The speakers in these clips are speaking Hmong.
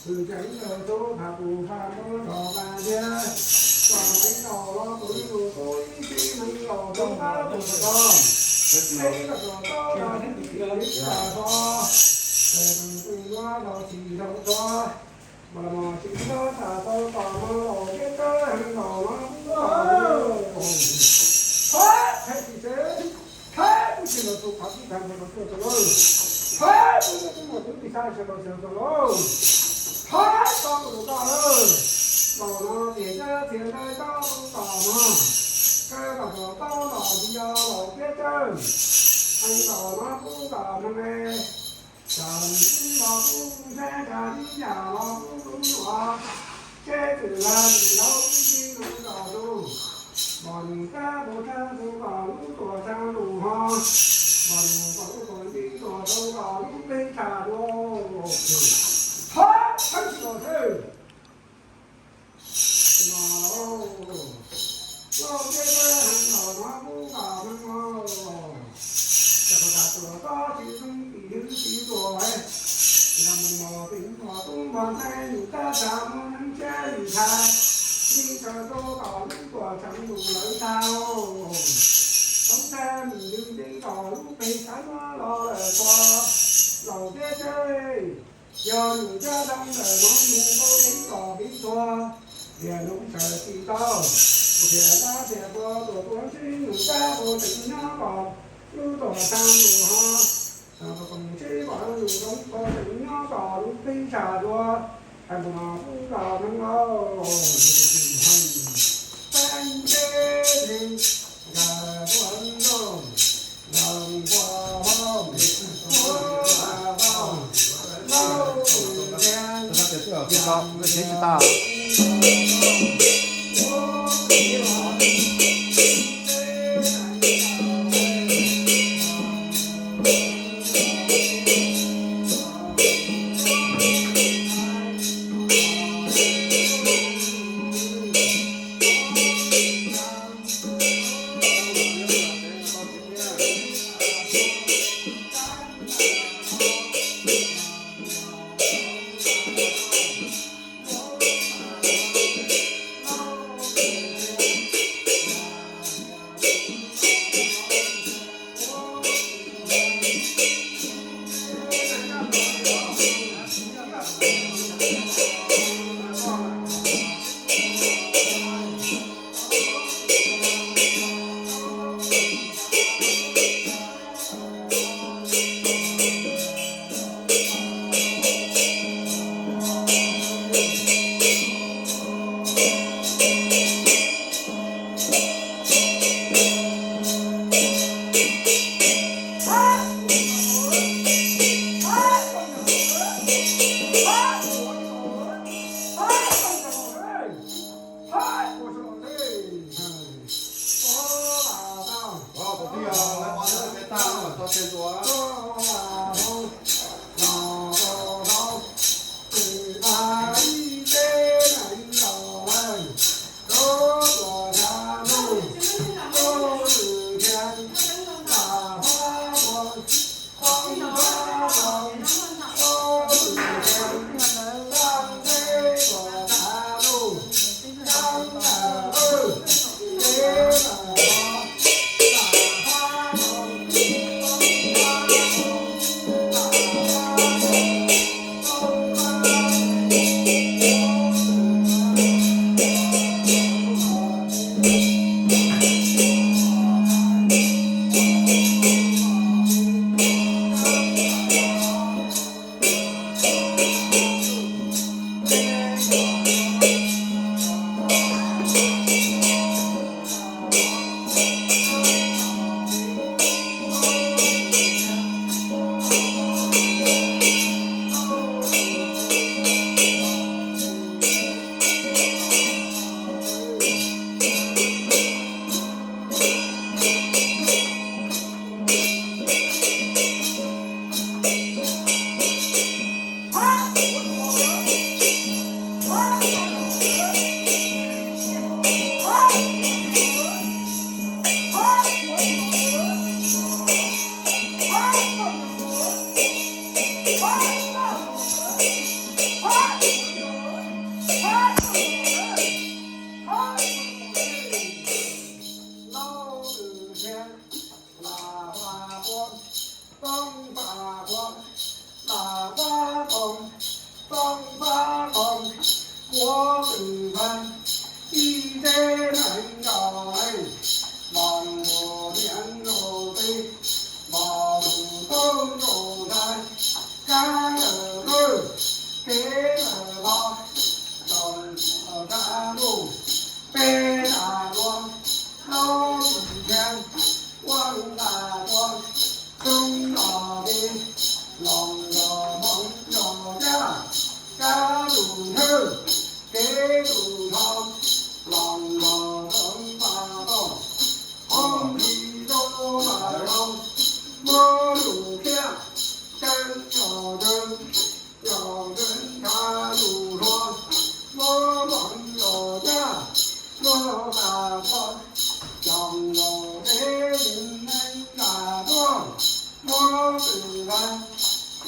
Tus tseem ntawm tus pha tus pha nrog nrog ntiag, txom ib los los tus ib tus tub ib tsis neeg los rau qab tus txog txog, peb los txog txog los tus tsis tsis tsis tsis txog, tus tus los los tsis tau txog, mas los tsis txog txog tau tom no los peb txawj heev los no peb los. Thab, thab tsis tsev, thab tub tsis los tus qhov tib thab los txog txog lauj, thab tub tub tub los tub tsis thab tsis los txog txog lauj, thab tau tus toj lawm. Los no tias cab txiav ntawv tau tom no, kawg kom tau los ntxias los peb txawj heev los no peb los no ne. Tsam ib los kuj ntseb, tsam ib yam los kuj kuv nyuam, seb twm lag ntau ib tsis neeg los tus, npom nws kab puas tag tus kom lub tuam tshaj lus ho, npom nws kom lub tuam nti tuam rau kom lub peb tshaj dua. Thab, thab tsis los thawj. Los, los peb txawj heev los no peb kom heev los. Txawm kom tas tuam txob tsis zoo tim hwv tsis tuam lawm, los mus mos pem npog tub npog ntxhais yus tab tsa muaj neeg tsab yus ntshai, yeej kawg rau kom lub tuam tshaj lus lawv tag. Thoob tag nws yeej yeej kom lub peb tshaj dua los lawm txog. Los peb txawj, yog nws cab zoo lawm no mus npau kev kom kev tuag, tias nws sawv tsis tau, tias dab tias tuag tuag tuag ntsib nws tab ua tseem nyob kom lub tuam tshaj lus ho, ntsib kom nws zoo ua tseem nyob kom lub peb tshaj dua, hais mus no peb los neeg los, peb ntsib neeg nkawd ua zoo. Toob pab qoo, kuab twm vaj, ib teb nees nkaum leej, mos nkaus niam nkaus txiv, mos nkaus toob nkaus ntxhais, kab lawm lwj, kev lawm vog, tsoom nkaus dab luj, peb nta dua, plaub txwm thiab, ua nta dua, toob nkaus txiv, los nkaus hmoov nkaus caj, kab lus hwj, kev lus nthos, los nkaus toob nta toj, hoob li rau lam rau, muab lus qhia, tseeb los ntseeg, los ntseeg ntshav lus hluas, muab hmoov los caj, muab tas txog, cov nkaus teb mus nees nkaum tuaj, muab twm vaj,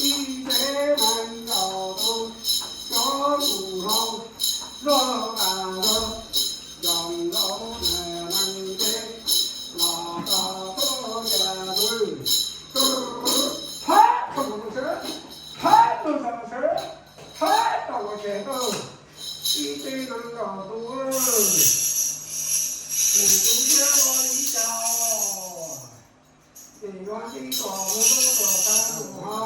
ib teb nees nkaum tus, cov lus hluas, luag tas txog, cov nkaus nees teb, los tas txog cas twg, thab tug sawv, thab tug sawv, thab tau ua tsev tug, ib teb nees nkaum tus, nws tus thiab ua li cas, ces yuav ntsib tus mus lub tuam tas tus ho,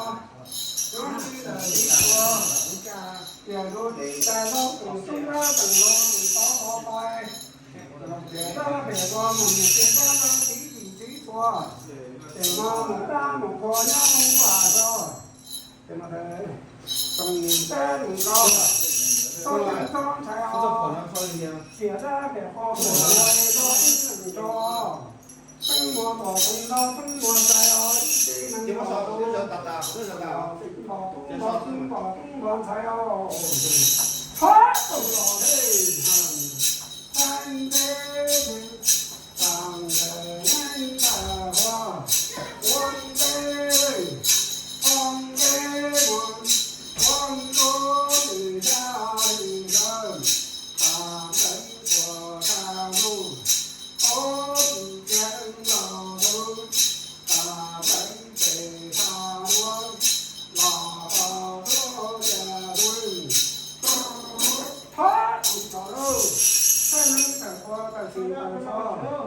yuav ntsib tus tib tua, tias tus tib tas loj tus tub dab tus los tus tod ho pais, los tsev dab pem tua mus niam tsev dab dab txiv tsis txiv tua, ces no mus dab mus qhua nyob mus vas zog. Ces no tsoom niam teb mus nkaus, txhob ceev txhob ntshai os, tias dab pem qhua mus ua li no ib neeg nrog, peb muaj tuam tus no peb muaj txais os ib teb nees nkaum tus, txwm npaum tub npaum tub npaum tub npaum ntxhais os, thab tau los tej heev, thab ntev heev, tas ntawm neej tas huab, ua ntev, ua ntev mus, ua ntu nws zaj nws zawg, tas ntev puas tag lug, ob tug ceev los lug, tas ntev pes tag huab, los tau tuaj cas twg, thab tsis tau lug, thab neeb tawm qhua tawm txhim tawm txhos,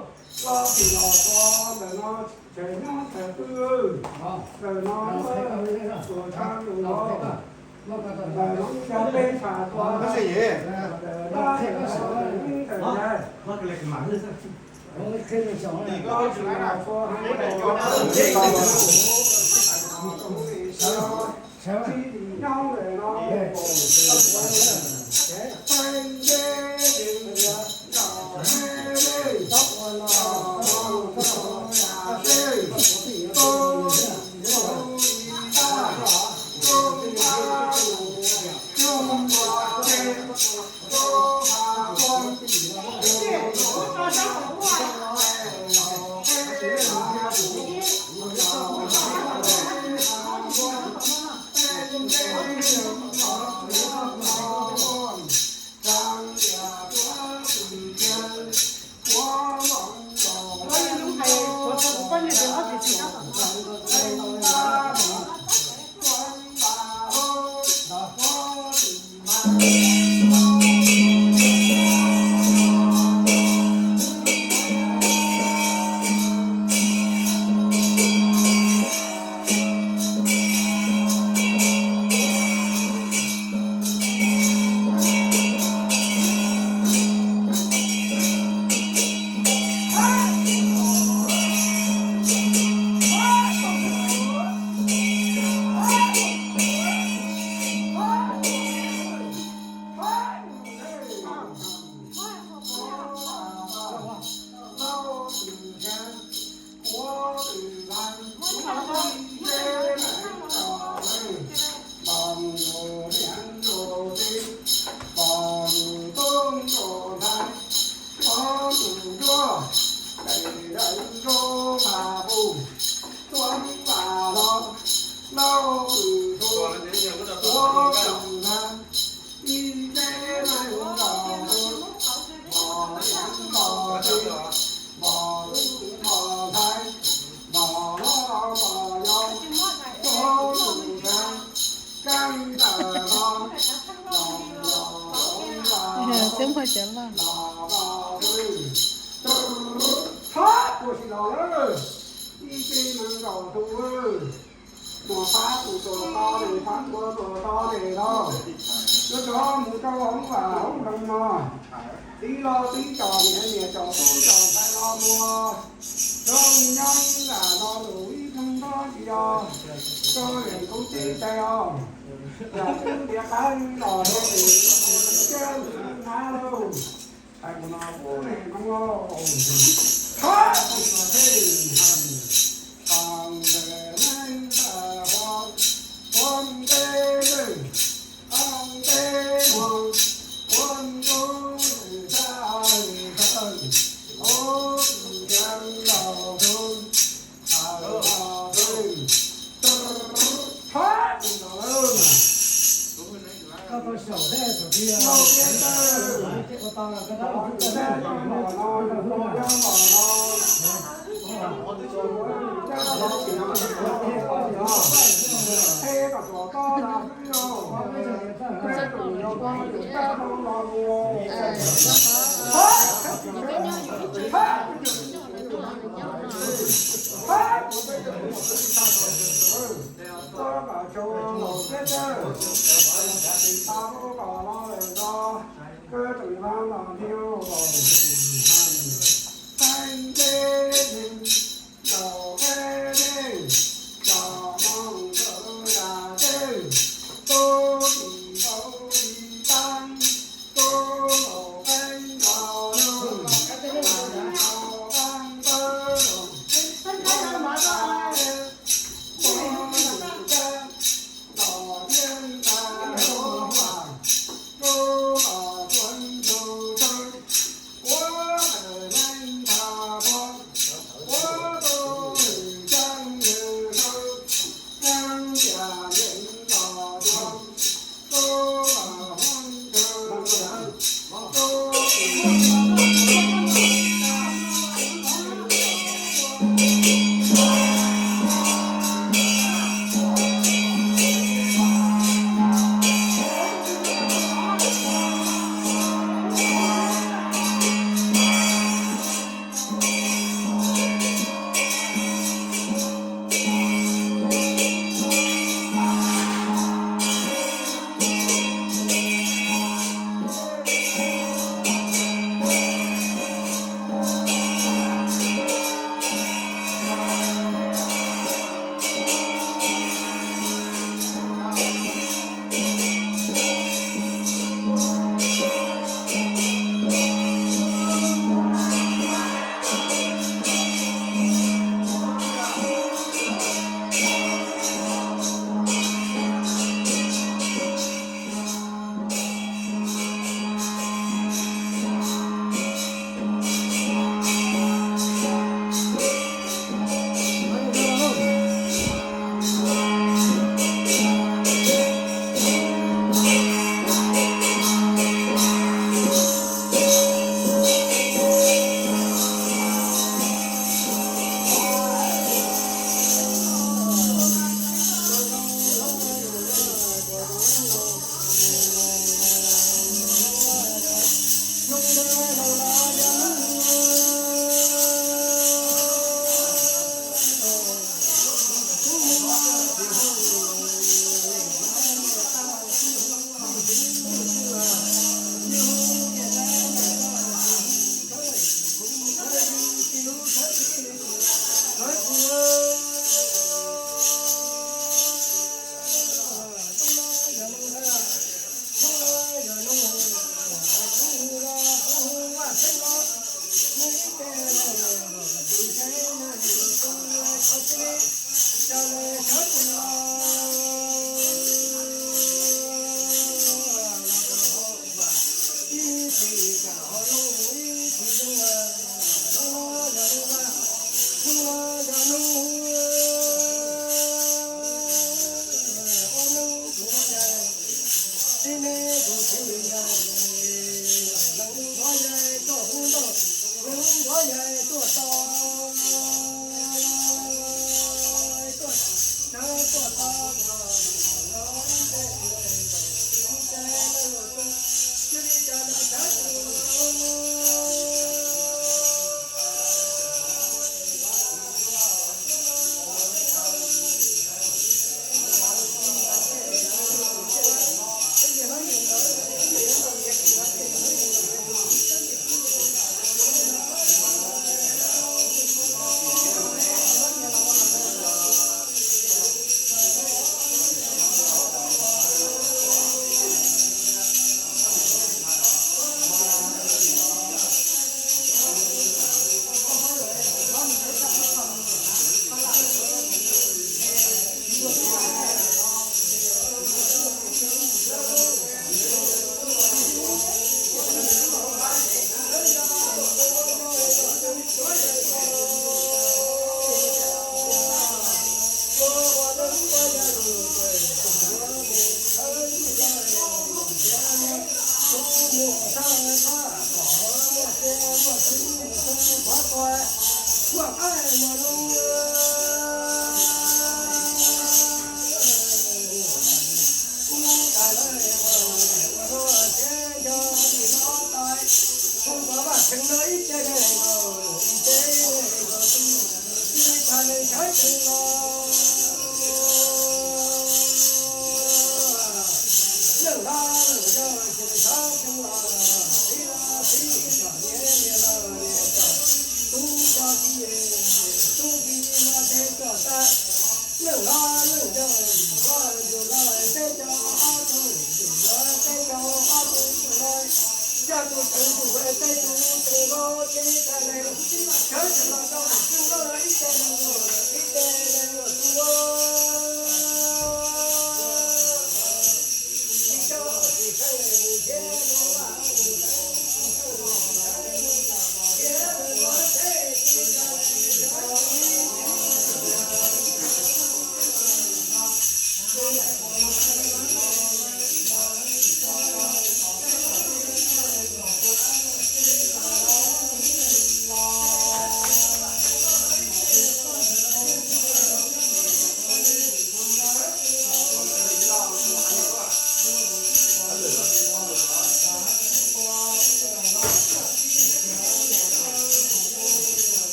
los tsis los txog ntawm no, tseem nyob tseem pw, ntawm no tuaj tshaj lug los, ntawm no cov peb tsham tua, ntawm no tseem neeb tseem yaig, los tsis los txog heev, tsis lim nyob ntawm no, tseem nce, tseem nce, Cov muag cov loj. Thab ua si los lawm, ib txij nees nkaum tus, mus fab tus tus to ne, fab tus tus to ne los, yuav rov mus rau hauv vaj hauv loog no, tib lo tib tso niam niam tso tub tso ntxhais los mus, zoo nyob lam lo lus ib thooj nrog tsis yog, rau leej tub tib tais os, yog tub tias qab los rau lwm hnab lauj. Hais mus no kuv niam no, thab ua si los thiaj heev, hos ntawm neej ntawm huab, huab npe lwm, huab npe muag, huab ntuj lwm sab lwm thawj, huab tus thiab laus tus, thab ua si los lawm. muaj sab qab kom muaj sia muaj txwv muaj xyoo qhuav tua, muaj qaib muaj num, kuv tas lawm ua nua siab nco li no tais, kuv kom Vaj Tsheej no ib ce neeg nkaus ib ce neeg nkaus tu, ib tag neeg sawv tsees los. Leej hlob leej yau ces sawv tsees los, txiv los txiv tsom, niam niam los niam tsom, tub tso txiv, tub txiv los txiv tsom tag. Leej hlob leej yau ntsuag los teb cov ob tug, ntsuag teb cov ob tug ntsuag los, coj tus tseem ntsuag teb tus tseem hlob ces tag neeg sawv tsees los rau tsees los ib ce neeg nkaus ib ce neeg nkaus tu.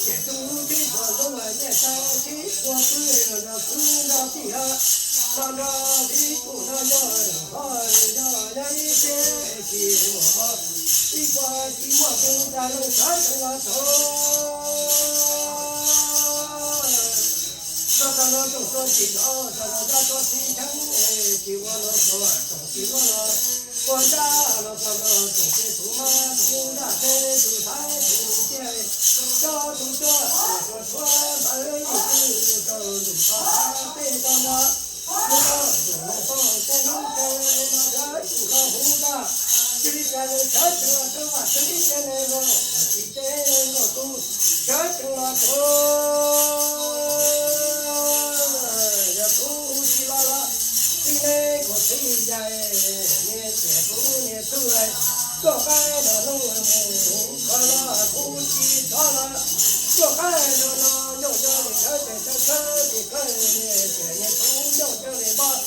Ces tus tib tug zoo nyiaj tau tib ua pwg los nrog kwv nrog tij, los nrog tib kuj nrog nco, ho nco nyob ib txhia tsis muaj, ib puas tsis muaj tus tag loo sawv tsees los txog. Txog txog no tsoom tuag tsis los, txog txog no txog tsis cheeb, tsis ua los txog tsoom tsis ua los, ua ntsaj los txog no tsoom ces tus mab tus nraj ces tus xaiv tus tiag, coj tus tuag tuag tshuav npawg yim twg rau ntuj toj peb toj no. Tus no tus no txog ces noob ces no sawv tsees los hu tag, cia li cas nws sawv tsees los rau Vam Tsheej ib ce neeg los, ib ce neeg los tus sawv tsees los rau. Yog kuv tsis los los, txiv neej kuv txiv yais, niam txiv kuv niam tub, tuaj qaib los nug mus, kuv los kuv tsis txhob los, tuaj qaib los no nyob nco li khawb ces tawb khawb li khawb, niam txiv niam tub nyob nco li npoj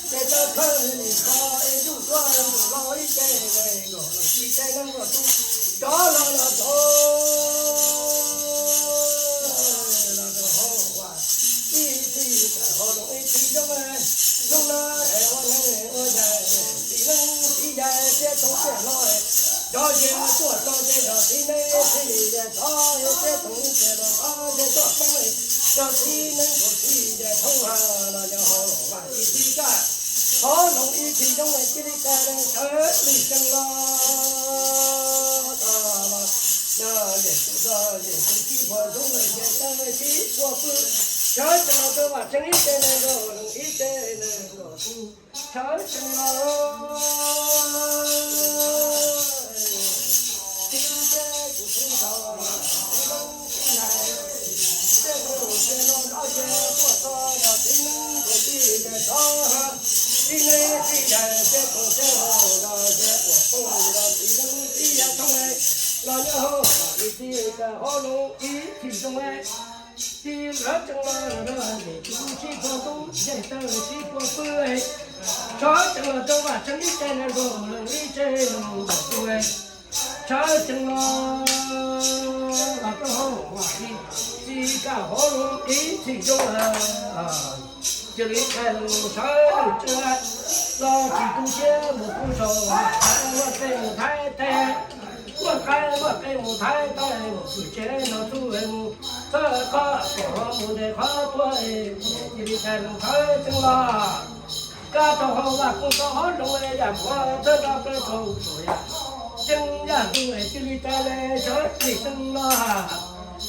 ces tawb khawb li kho, es ntuj tuaj ntuj los ib ce neeg nkaus ib ce neeg nkaus tus rov los los rau. Los rau hauv vaj ib txhis, hauv loog ib txhis zoo, hnub no es ua neeg ua yaig, txiv neej txiv yaig thiab tub thiab hlob, cov yawg tuaj tau ces yog txiv neej txiv yaig txhob, thiab tub thiab hlob ces tuaj poob, yog txiv neej kuv txiv yaig thoob hab los yog hauv vaj ib txhis kaj, hauv loog ib txhis zoo cia li kaj sawv li tsees los tag los, yog yawm tus txog yawm tus tsis pom zoo ces tawb tsis ua pwg, sawv tsees los rau Vam Tsheej ib ce neeg nkaus ib ce neeg nkaus tus sawv tsees los. Txiv thiab kuv txiv tau, txiv loob txiv yaig, thiab kuv txiv los nrog yawg tuaj txog yog txiv neej kuv txiv yaig txhob, txiv neej txiv yaig thiab kuv txiv los nrog yawg tuaj poob yog txiv neej txiv yaig thoob, Los nyob hauv ib txhij ka hauv loo ib txhij zoo, tij lawv tseem los rau nim tus sib puag tub, ncej taw sib puag pw, tsawv tseem los rau vaj tseem ib tse neeg nkaus leej ib tse neeg nkaus tu, tsawv tseem los los rau hauv ib txhij ka hauv loo ib txhij zoo. Cia li qhia los sawv tsees los tsis tu siab mus kuj saum, muaj qe mus Thaib teb, muaj qe muaj qe mus Thaib teb, mus txug tsev no txuj mus txawj qhov kom mus ntes qhov tuag. Cia li qhia los sawv tsees los kab rau hauv vaj koob tau hauv loo yam muab txawb nrov plaws rau saum yam ceeb yam ntuj. Cia li qhia los sawv tsees los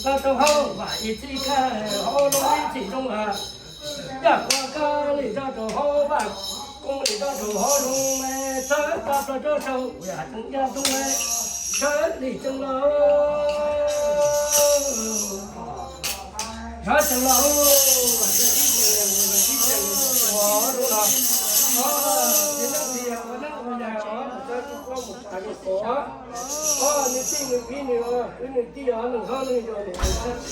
kab rau hauv vaj ib txhij ka hauv loo ib txhij zoo. Yam kuv kab li zoj rau hauv vaj koob li zoj rau hauv loo, txawb nrov plaws rau saum yam ceeb yam ntuj, sawv tsees los, sawv tsees los, sawv tsees los, ua neej tiag ua neej ua yaig os, mus txawb tub koj mus txawb tus koj, nws tij nws viv nws os, kwv nws tij os, nws hlob nws yau nws,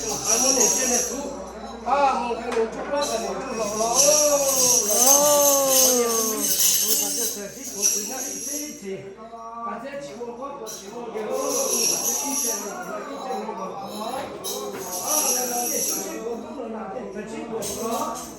muab nws tsiaj nws tub, mus nqa nws tub koj nqa nws tub hlau los, los, tus txawj txawj tib tug pw nyob ib txhij ib txhij, txawj tsis muaj pob txawj tsis muaj nkeeg, txawj ib txhij ib txhij los, los, los, los, los, los,